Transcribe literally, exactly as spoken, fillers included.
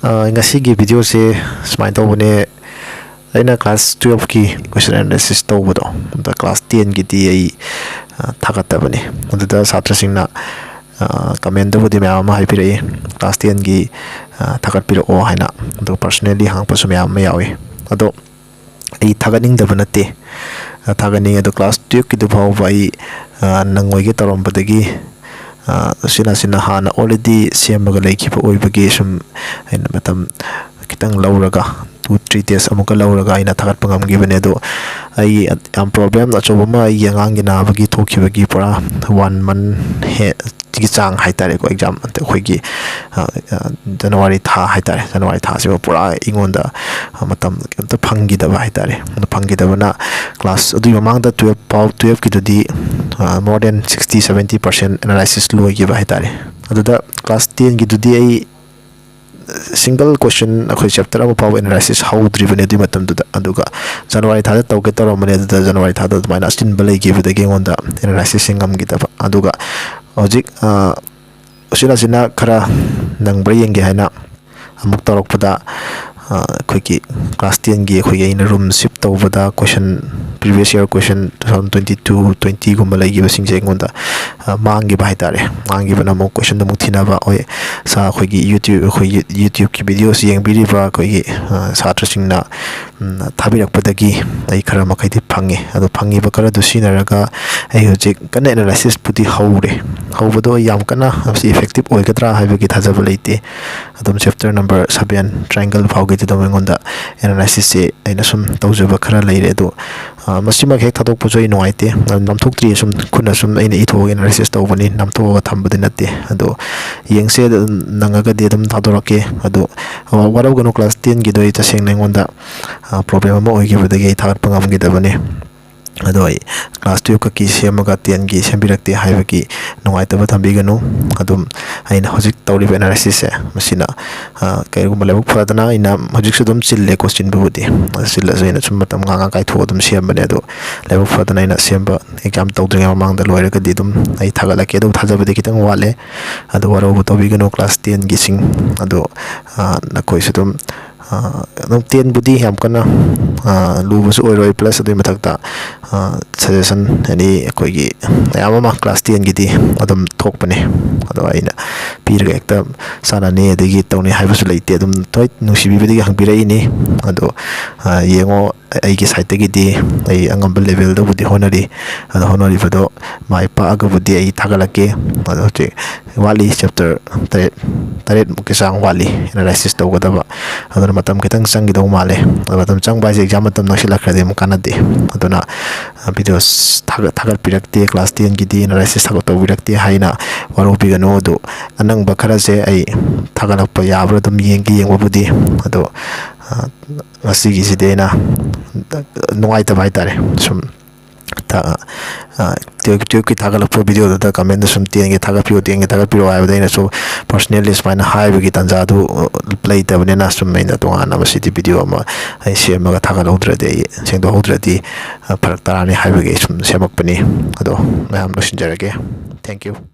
ꯑ, ꯉꯁꯤꯒꯤ videoꯁꯦ ꯁꯨꯃꯥꯏꯅ ꯇꯧꯕꯅꯦ꯫ ꯑꯩꯅ class twelveꯀꯤ question analysis ꯇꯧꯕꯗꯣ, ꯑꯗ class tenꯒꯤꯗꯤ ꯑꯩ, ꯑ, ꯊꯥꯒꯠꯇꯕꯅꯦ꯫ ꯑꯗꯨꯗ ꯁꯥꯇ꯭ꯔꯁꯤꯡꯅ, ꯑ, commentꯇꯕꯨꯗꯤ ꯃꯌꯥꯝ ꯑꯃ ꯍꯥꯏꯕꯤꯔꯛꯏ, class tenꯒꯤ, ꯑ, ꯊꯥꯒꯠꯄꯤꯔꯛꯑꯣ ꯍꯥꯏꯅ꯫ ꯑꯗꯣ personally ꯍꯪꯉꯛꯄꯁꯨ ꯃꯌꯥꯝ ꯑꯃ ꯌꯥꯎꯏ꯫ ꯑꯗꯣ ꯑꯩ ꯊꯥꯒꯠꯅꯤꯡꯗꯕ ꯅꯠꯇꯦ, ꯑ, ꯊꯥꯒꯠꯅꯤꯡꯉꯤ꯫ ꯑꯗꯣ class twelveꯀꯤꯗꯨ ꯐꯥꯎꯕ ꯑꯩ, ꯑ, ꯅꯪꯉꯣꯏꯒꯦ ꯇꯧꯔꯝꯕꯗꯒꯤ, ꯑ, ꯁꯤꯅ, ꯁꯤꯅ ꯍꯥꯟꯅ already ꯁꯦꯝꯃꯒ ꯂꯩꯈꯤꯕ ꯑꯣꯏꯕꯒꯤ ꯁꯨꯝ ꯑꯩꯅ ꯃꯇꯝ ꯈꯤꯇꯪ ꯂꯧꯔꯒ, two three days ꯑꯃꯨꯛꯀ ꯂꯧꯔꯒ ꯑꯩꯅ ꯊꯥꯒꯠꯄ ꯉꯝꯈꯤꯕꯅꯦ꯫ ꯑꯗꯣ ꯑꯩ ꯌꯥꯝ problem ꯑꯆꯧꯕ ꯑꯃ ꯑꯩꯒꯤ ꯑꯉꯥꯡꯒꯤ ꯅꯥꯕꯒꯤ ꯊꯣꯛꯈꯤꯕꯒꯤ ꯄꯨꯔꯥ one month ꯍꯦ-, ꯒꯤ ꯆꯥꯡ ꯍꯥꯏꯇꯥꯔꯦꯀꯣ, exam ꯑꯩꯈꯣꯏꯒꯤ, ꯑ, ꯑ, January ꯊꯥ ꯍꯥꯏꯇꯥꯔꯦ, January ꯊꯥꯁꯤꯃ ꯄꯨꯔꯥ ꯑꯩꯉꯣꯟꯗ, ꯑ, ꯃꯇꯝ ꯀꯩꯝꯇ ꯐꯪꯈꯤꯗꯕ ꯍꯥꯏꯇꯥꯔꯦ꯫ ꯑꯗꯨ ꯐꯪꯈꯤꯗꯕꯅ class ꯑꯗꯨꯒꯤ ꯃꯃꯥꯡꯗ twelve ꯐꯥꯎ, twelveꯀꯤꯗꯨꯗꯤ, ꯑ, more than sixty seventy percent analysis ꯂꯣꯏꯈꯤꯕ ꯍꯥꯏꯇꯥꯔꯦ꯫ ꯑꯗꯨꯗ class tenꯒꯤꯗꯨꯗꯤ ꯑꯩ single question, ꯑꯩꯈꯣꯏ chapter ꯑꯃ ꯐꯥꯎꯕ analysis ꯍꯧꯗ꯭ꯔꯤꯕꯅꯦ ꯑꯗꯨꯒꯤ ꯃꯇꯝꯗꯨꯗ꯫ ꯑꯗꯨꯒ January ꯊꯥꯗ ꯇꯧꯒꯦ ꯇꯧꯔꯝꯕꯅꯦ, ꯑꯗꯨꯗ January ꯊꯥꯗ ꯑꯗꯨꯃꯥꯏꯅ ꯑꯆꯤꯟꯕ ꯂꯩꯈꯤꯕꯗꯒꯤ ꯑꯩꯉꯣꯟꯗ analysisꯁꯦ ꯉꯝꯈꯤꯗꯕ꯫ ꯑꯗꯨꯒ ꯍꯧꯖꯤꯛ, ꯑ, ꯎꯆꯤꯟ ꯅꯥꯆꯤꯟꯅ ꯈꯔ ꯅꯪꯕ꯭ꯔꯥ ꯌꯦꯡꯒꯦ ꯍꯥꯏꯅ ꯑꯃꯨꯛ ꯇꯧꯔꯛꯄꯗ, ꯑ, ꯑꯩꯈꯣꯏꯒꯤ class tenꯒꯤ ꯑꯩꯈꯣꯏꯒꯤ ꯑꯩꯅ room shift ꯇꯧꯕꯗ question, previous year question two thousand twenty-two twentyꯒꯨꯝꯕ ꯂꯩꯈꯤꯕꯁꯤꯡꯁꯦ ꯑꯩꯉꯣꯟꯗ, ꯑ, ꯃꯥꯡꯈꯤꯕ ꯍꯥꯏꯇꯥꯔꯦ꯫ ꯃꯥꯡꯈꯤꯕꯅ ꯑꯃꯨꯛ questionꯗꯣ ꯑꯃꯨꯛ ꯊꯤꯅꯕ, ꯍꯣꯏ, ꯁꯥ-, ꯑꯩꯈꯣꯏꯒꯤ YouTube, ꯑꯩꯈꯣꯏꯒꯤ YouTubeꯀꯤ videoꯁꯤ ꯌꯦꯡꯕꯤꯔꯤꯕ ꯑꯩꯈꯣꯏꯒꯤ, ꯑ, ꯁꯥꯇ꯭ꯔꯁꯤꯡꯅ ꯎꯝ, ꯊꯥꯕꯤꯔꯛꯄꯗꯒꯤ ꯑꯩ ꯈꯔ ꯃꯈꯩꯗꯤ ꯐꯪꯉꯤ꯫ ꯑꯗꯣ ꯐꯪꯉꯤꯕ ꯈꯔꯗꯨ ꯁꯤꯖꯤꯟꯅꯔꯒ ꯑꯩ ꯍꯧꯖꯤꯛ ꯀꯟꯅ analysisꯄꯨꯗꯤ ꯍꯧꯔꯦ꯫ ꯍꯧꯕꯗꯣ ꯑꯩ ꯌꯥꯝ ꯀꯟꯅ ꯃꯁꯤ effective ꯑꯣꯏꯒꯗ꯭ꯔꯥ ꯍꯥꯏꯕꯒꯤ ꯊꯥꯖꯕ ꯂꯩꯇꯦ꯫ ꯑꯗꯨꯝ chapter number seven, triangle ꯐꯥꯎꯒꯤꯗꯤ ꯑꯗꯨꯝ ꯑꯩꯉꯣꯟꯗ analysisꯁꯦ ꯑꯩꯅ ꯁꯨꯝ ꯇꯧꯖꯕ ꯈꯔ ꯂꯩꯔꯦ꯫ ꯑꯗꯣ, ꯑ, ꯃꯁꯤꯃꯛ ꯍꯦꯛ ꯊꯥꯗꯣꯛꯄꯁꯨ ꯑꯩ ꯅꯨꯡꯉꯥꯏꯇꯦ꯫ ꯑ, ꯅꯝꯊꯣꯛꯇ꯭ꯔꯤ, ꯁꯨꯝ ꯈꯨꯠꯅ ꯁꯨꯝ ꯑꯩꯅ ꯏꯊꯣꯛꯑꯒ analysis ꯇꯧꯕꯅꯤ, ꯅꯝꯊꯣꯛꯑꯒ ꯊꯝꯕꯗꯤ ꯅꯠꯇꯦ꯫ ꯑꯗꯣ ꯌꯦꯡꯁꯦ, ꯑꯗꯨꯝ ꯅꯪꯉꯒꯗꯤ ꯑꯗꯨꯝ ꯊꯥꯗꯣꯔꯛꯀꯦ꯫ ꯑꯗꯣ, ꯑ, ꯋꯥꯔꯧꯒꯅꯨ, class tenꯒꯤꯗꯣ ꯑꯩ ꯇꯁꯦꯡꯅ ꯑꯩꯉꯣꯟꯗ, ꯑ, problem ꯑꯃ ꯑꯣꯏꯈꯤꯕꯗꯒꯤ ꯑꯩ ꯊꯥꯒꯠꯄ ꯉꯝꯈꯤꯗꯕꯅꯤ꯫ ꯑꯗꯣ ꯑꯩ ꯀ꯭ꯂꯥꯁ ꯇꯨꯌꯦꯜꯐ ꯈꯛꯀꯤ ꯁꯦꯝꯃꯒ ꯇꯦꯟꯒꯤ ꯁꯦꯝꯕꯤꯔꯛꯇꯦ ꯍꯥꯏꯕꯒꯤ ꯅꯨꯡꯉꯥꯏꯇꯕ ꯊꯝꯕꯤꯒꯅꯨ꯫ ꯑꯗꯨꯝ ꯑꯩꯅ ꯍꯧꯖꯤꯛ ꯇꯧꯔꯤꯕ ꯑꯦꯅꯥꯂꯥꯏꯁꯤꯁꯁꯦ, ꯃꯁꯤꯅ, ꯑ, ꯀꯔꯤꯒꯨꯝꯕ ꯂꯥꯏꯕꯛ ꯐꯗꯅ ꯑꯩꯅ ꯍꯧꯖꯤꯛꯁꯨ ꯑꯗꯨꯝ ꯆꯤꯜꯂꯦꯀꯣ, ꯆꯤꯟꯕꯕꯨꯗꯤ꯫ ꯆꯤꯜꯂꯁꯨ ꯑꯩꯅ ꯁꯨꯝ ꯃꯇꯝ ꯉꯥꯏꯍꯥꯛ ꯉꯥꯏꯍꯥꯛ ꯀꯥꯏꯊꯣꯛꯑ ꯑꯗꯨꯝ ꯁꯦꯝꯕꯅꯦ꯫ ꯑꯗꯣ ꯂꯥꯏꯕꯛ ꯐꯗꯅ ꯑꯩꯅ ꯁꯦꯝꯕ ꯑꯦꯛꯖꯥꯝ ꯇꯧꯗ꯭ꯔꯤꯉꯩ ꯃꯃꯥꯡꯗ ꯂꯣꯏꯔꯒꯗꯤ ꯑꯗꯨꯝ ꯑꯩ ꯊꯥꯒꯠꯂꯛꯀꯦ꯫ ꯑꯗꯨ ꯊꯥꯖꯕꯗꯤ ꯈꯤꯇꯪ ꯋꯥꯠꯂꯦ꯫ ꯑꯗꯣ ꯋꯥꯔꯧꯕ ꯇꯧꯕꯤꯒꯅꯨ ꯀ꯭ꯂꯥꯁ ꯇꯦꯟꯒꯤꯁꯤꯡ꯫ ꯑꯗꯣ, ꯑ, ꯅꯈꯣꯏꯁꯨ ꯑꯗꯨꯝ, ꯑ, ꯑꯗꯨꯝ ꯇꯦꯟꯕꯨꯗꯤ ꯌꯥꯝ ꯀꯟꯅ, ꯑ, ꯂꯨꯕꯁꯨ ꯑꯣꯏꯔꯣꯏ, ꯄ꯭ꯂꯁ ꯑꯗꯨꯒꯤ ꯃꯊꯛꯇ, ꯑ, ꯁꯖꯦꯁꯟ, ꯍꯥꯏꯗꯤ ꯑꯩꯈꯣꯏꯒꯤ ꯃꯌꯥꯝ ꯑꯃ ꯀ꯭ꯂꯥꯁ ꯇꯦꯟꯒꯤꯗꯤ ꯑꯗꯨꯝ ꯊꯣꯛꯄꯅꯦ꯫ ꯑꯗꯣ ꯑꯩꯅ ꯄꯤꯔꯒ ꯍꯦꯛꯇ ꯆꯥꯟꯅꯅꯤ ꯑꯗꯒꯤ ꯇꯧꯅꯤ ꯍꯥꯏꯕꯁꯨ ꯂꯩꯇꯦ꯫ ꯑꯗꯨꯝ ꯍꯣꯏ, ꯅꯨꯡꯁꯤꯕꯤꯕꯗꯒꯤ ꯍꯪꯕꯤꯔꯛꯏꯅꯤ꯫ ꯑꯗꯣ, ꯑ, ꯌꯦꯡꯉꯣ, ꯑꯩꯒꯤ ꯁꯥꯏꯠꯇꯒꯤꯗꯤ ꯑꯩ ꯑꯉꯝꯕ ꯂꯦꯚꯦꯜꯗꯕꯨꯗꯤ ꯍꯣꯠꯅꯔꯤ꯫ ꯑꯗꯣ ꯍꯣꯠꯅꯔꯤꯕꯗꯣ ꯃꯥꯏ ꯄꯥꯛꯑꯒꯕꯨꯗꯤ ꯑꯩ ꯊꯥꯒꯠꯂꯛꯀꯦ꯫ ꯑꯗꯣ ꯍꯧꯖꯤꯛ ꯋꯥꯠꯂꯤ, ꯆꯦꯞꯇꯔ ꯇꯔꯦꯠ, ꯇꯔꯦꯠꯃꯨꯛꯀꯤ ꯆꯥꯡ ꯋꯥꯠꯂꯤ ꯑꯦꯅꯥꯂꯥꯏꯁꯤꯁ ꯇꯧꯒꯗꯕ꯫ ꯑꯗꯨꯅ ꯃꯇꯝ ꯈꯤꯇꯪ ꯆꯪꯈꯤꯗꯧ ꯃꯥꯜꯂꯦ꯫ ꯑꯗꯣ ꯃꯇꯝ ꯆꯪꯕ ꯍꯥꯏꯁꯦ ꯑꯦꯛꯖꯥꯝ ꯃꯇꯝ ꯅꯛꯁꯤꯜꯂꯛꯈ꯭ꯔꯗꯤ ꯑꯃꯨꯛ ꯀꯥꯟꯅꯗꯦ꯫ ꯑꯗꯨꯅ, ꯑ, ꯚꯤꯗꯤꯑꯣ ꯊꯥꯒꯠ-, ꯊꯥꯒꯠꯄꯤꯔꯛꯇꯦ, ꯀ꯭ꯂꯥꯁ ꯇꯦꯟꯒꯤꯗꯤ ꯑꯦꯅꯥꯂꯥꯏꯁꯤꯁ ꯊꯥꯒꯠ ꯇꯧꯕꯤꯔꯛꯇꯦ ꯍꯥꯏꯅ ꯋꯥꯔꯧꯕꯤꯒꯅꯨ꯫ ꯑꯗꯨ ꯑꯅꯪꯕ ꯈꯔꯁꯦ ꯑꯩ ꯊꯥꯒꯠꯂꯛꯄ ꯌꯥꯕ꯭ꯔꯥ ꯑꯗꯨꯝ ꯌꯦꯡꯒꯦ, ꯌꯦꯡꯕꯕꯨꯗꯤ꯫ ꯑꯗꯣ, ꯑ, ꯉꯁꯤꯒꯤꯁꯤꯗꯤ ꯑꯩꯅ ꯅꯨꯡꯉꯥꯏꯇꯕ ꯍꯥꯏꯇꯥꯔꯦ꯫ ꯁꯨꯝ ꯊꯥ-, ꯑ, ꯇꯨꯌꯦꯜꯞ-, ꯇꯨꯌꯦꯜꯞꯀꯤ ꯊꯥꯒꯠꯂꯛꯄ ꯚꯤꯗꯤꯑꯣꯗꯨꯗ ꯀꯃꯦꯟꯗ ꯁꯨꯝ "ꯇꯦꯟꯒꯤ ꯊꯥꯒꯠꯄꯤꯌꯨ, ꯇꯦꯟꯒꯤ ꯊꯥꯒꯠꯄꯤꯔꯛꯑꯣ" ꯍꯥꯏꯕꯗ ꯑꯩꯅꯁꯨ personally ꯁꯨꯃꯥꯏꯅ ꯍꯥꯏꯕꯒꯤ ꯇꯥꯟꯖꯥꯗꯨ, ꯑ, ꯂꯩꯇꯕꯅꯤꯅ ꯁꯨꯝ ꯑꯩꯅ ꯇꯣꯉꯥꯟꯅ ꯃꯁꯤꯗꯤ ꯚꯤꯗꯤꯑꯣ ꯑꯃ ꯑꯩ ꯁꯦꯝꯃꯒ ꯊꯥꯒꯠꯍꯧꯗ꯭ꯔꯗꯤ, ꯑꯩ ꯁꯦꯡꯗꯣꯛꯍꯧꯗ꯭ꯔꯗꯤ, ꯑ, ꯐꯔꯛ ꯇꯥꯔꯅꯤ ꯍꯥꯏꯕꯒꯤ ꯑꯩ ꯁꯨꯝ ꯁꯦꯝꯃꯛꯄꯅꯤ꯫ ꯑꯗꯣ ꯃꯌꯥꯝ ꯂꯣꯏꯁꯤꯟꯖꯔꯒꯦ꯫ Thank you꯫